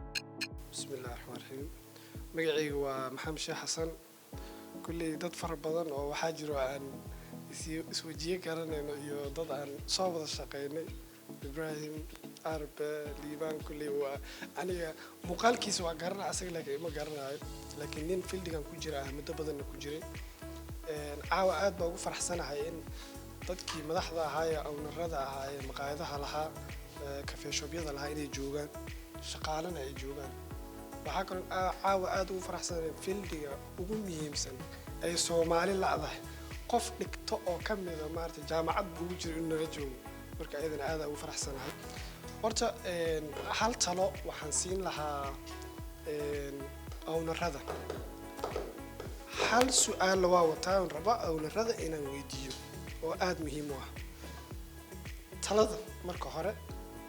Bismi Illahi Raxmaan Raxiim. Magacayga waa Maxamed Sheekh Xasan. Kulley dad fara badan oo waxaa jiro aan iswajiye garanayno iyo dad aan soo wada shaqaynay, Ibrahim Arbe, Liibaan. Kulley waa aniga muuqaalkiisa waa garanaya asaga, laakiin ima garanayo. Laakiin nin fieldigan ku jira ah, muddo badanna ku jiray. Caawa aad baa ugu faraxsanahay in dadkii madaxda ahaa ee ownerada ahaa ee maqaayadaha lahaa, coffee shopyada lahaa inay joogaan, shaqaalena ay joogaan. Waxaa kaloo caawa aad ugu faraxsanahay fieldiga ugu muhiimsan ay Soomaali la'dahay qof dhigto oo ka mida maarata jaamacad buu ugu jiro inuu nala joogo. Marka ayadana aad ugu faraxsanahay. Horta hal talo waxaan siin lahaa ownerada. Hal su-aalla waa wataa oon raba ownerada inaan weydiiyo oo aada muhiim u ah. Talada marka hore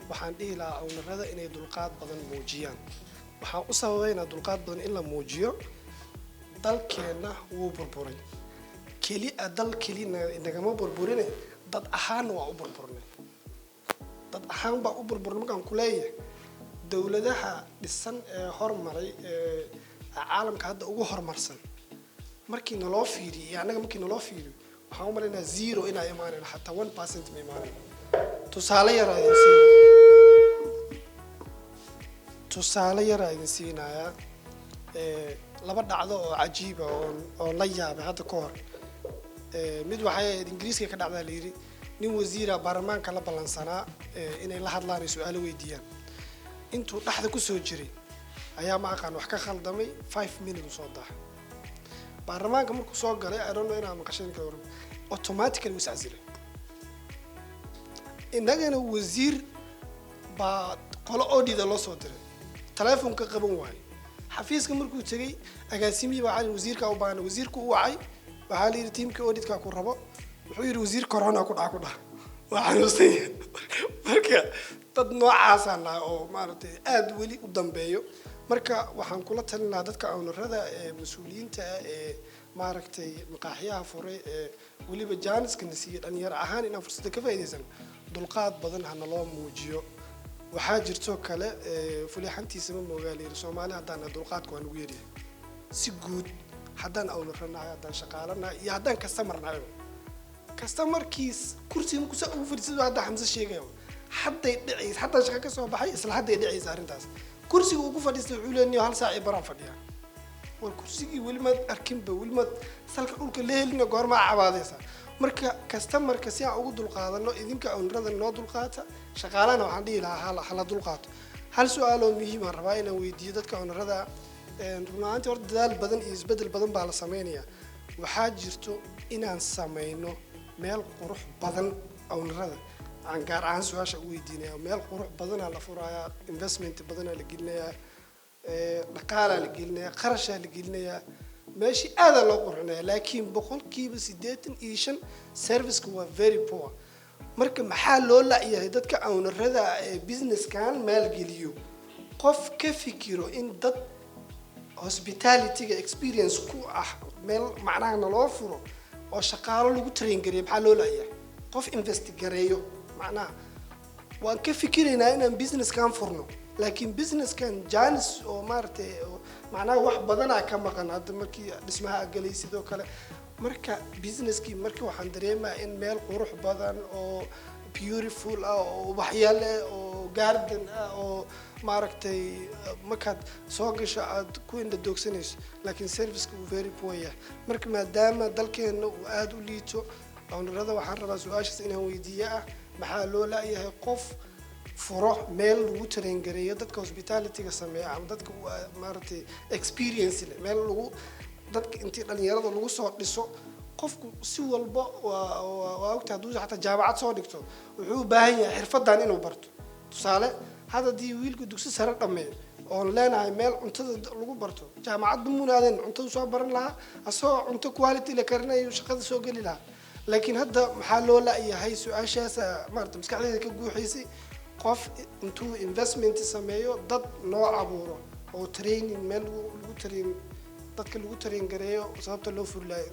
waxaan dhihi lahaa ownerada inay dulqaad badan muujiyaan. Waxaan u sababaynaa dulqaad badan in la muujiyo: dalkeenna wuu burburay. Keli a dal keli nagama burburine, dad ahaanna waa u burburnay. Dad ahaan baa u burburnay. Markaan ku leeyahay, dowladaha dhisan ee hormaray ee caalamka hadda ugu horumarsan markii naloo fiiriyo iyo annaga markii naloo fiiriyo, waxaan u malaynayaa zero inaa imaanayno, xataa 1% ma imaanayno. Tusaale yaraa idin siinayaa. Laba dhacdo oo cajiiba oon la yaabay hadda ka hor. Mid waxay ahayd Ingiriiska ka dhacdaa. La yidhi nin wasiira baarlamaanka la ballansanaa inay la hadlaan ay su-aalo weydiiyaan. Intuu dhexda kusoo jiray ayaa, ma aqaan wax ka khaldamay, 5 minute uu soo daahay. Baarlamaanka markuu soo galay, I don't know inaa maqasheen ka waran, automatically wuu iscasilay. Innagana wasiir baa qolo audit loo soo diray, telefoonka qaban waayo. Xafiiska markuu tegey, agaasimihii baa cali wasiirka u baahan. Wasiirku u wacay, waxaa la yidhi tiimkii auditka ku rabo. Wuxuu yidhi wasiir corona ku dhaca, ku dhaca waa xanuunsan yahay. Marka dad noocaasaan nahay oo maaragtay aada weli u dambeeyo. Marka waxaan kula talin lahaa dadka ownerada ee mas-uuliyiinta ah ee maaragtay maqaaxiyaha furay ee weliba jaaniska na siiyey dhalinyaro ahaan inaan fursadda ka faa'iidaysan, dulqaad badan ha naloo muujiyo. Waxaa jirtoo kale, fulixantiisa ma moogaa la yidhi. Soomaali haddaan nahay, dulqaadka waa nagu yaryahay si guud, haddaan owner nahay, haddaan shaqaalo nahay iyo haddaan customer nahay. Customerkiis kursiga markuu saa ugu fadhiisado, hadda Xamse sheegaya, hadday dhicaysa, haddaan shaqo ka soo baxay, isla hadday dhicaysa arrintaas. Kursiga uu ku fadhiistay wuxuu leeyahay hal saac iyo baraan fadhiyaa. War kursigii weli maad arkinba, weli maad salka dhulka la helina, goormaa cabaadaysa? Marka customerka si aan ugu dulqaadano, idinka ownerada noo dulqaata, shaqaalahana waxaan dhihi lahaa hala dulqaato. Hal su-aal oo muhiim aan rabaa inaan weydiiyo dadka ownerada. Run ahaantii horta dadaal badan iyo isbeddel badan baa la sameynayaa. Waxaa jirto inaan sameyno meel qurux badan. Ownerada aan gaar ahaan su-aasha u weydiinaya: meel qurux badanaa la furayaa, investment badanaa la gelinayaa, dhaqaalaa la gelinayaa, qarashaa la gelinayaa, meeshii aadaa loo qurxinaya, laakiin 85% serviceka waa very poor. Marka maxaa loo la'yahay dadka ownerada ee businesskan maalgeliyo qof ka fikiro in dad hospitalityga experience ku ah meel macnaha naloo furo oo shaqaalo lagu train gareeyo? Maxaa loo la'yahay qof invest gareeyo? Macnaha waan ka fikiraynaa inaan businesskan furno, laakiin businesskan janis oo maaragtay oo macnaha wax badanaa ka maqan hadda markii dhismaha galay sidoo kale. Marka businesskii marka waxaan dareemaa in meel qurux badan oo beautiful ah oo ubaxya leh oo garden ah oo maaragtay markaad soo gasho aad ku indha doogsanayso, laakiin serviceka uu very poor yahay. Marka maadaama dalkeena uu aada u liito, ownerada waxaan rabaa su-aashaas inaan weydiiye ah: maxaa loo la'yahay qof furo meel lagu train gareeyo dadka hospitalityga sameeya ama dadka maaragtay experience leh, meel lagu dadka intii dhalinyarada lagu soo dhiso? Qofku si walba waa ogtahay, hadduu xataa jaamacad soo dhigto, wuxuu u baahan yahay xirfadan inuu barto. Tusaale, hadda haddii wiilku dugsi sare dhammeeyo oon leenahay meel cuntada lagu barto, jaamacadba munaadeen, cuntada soo baran lahaa, asagoo cunto quality la karinayo shaqada soo geli lahaa. Laakiin hadda maxaa loo la'yahay? Su-aashaasa maarata maskaxdayda ka guuxaysay. Qof intuu investment sameeyo, dad noo abuuro oo training meel lagu train dadka lagu train gareeyo, sababta loo furi lahayo.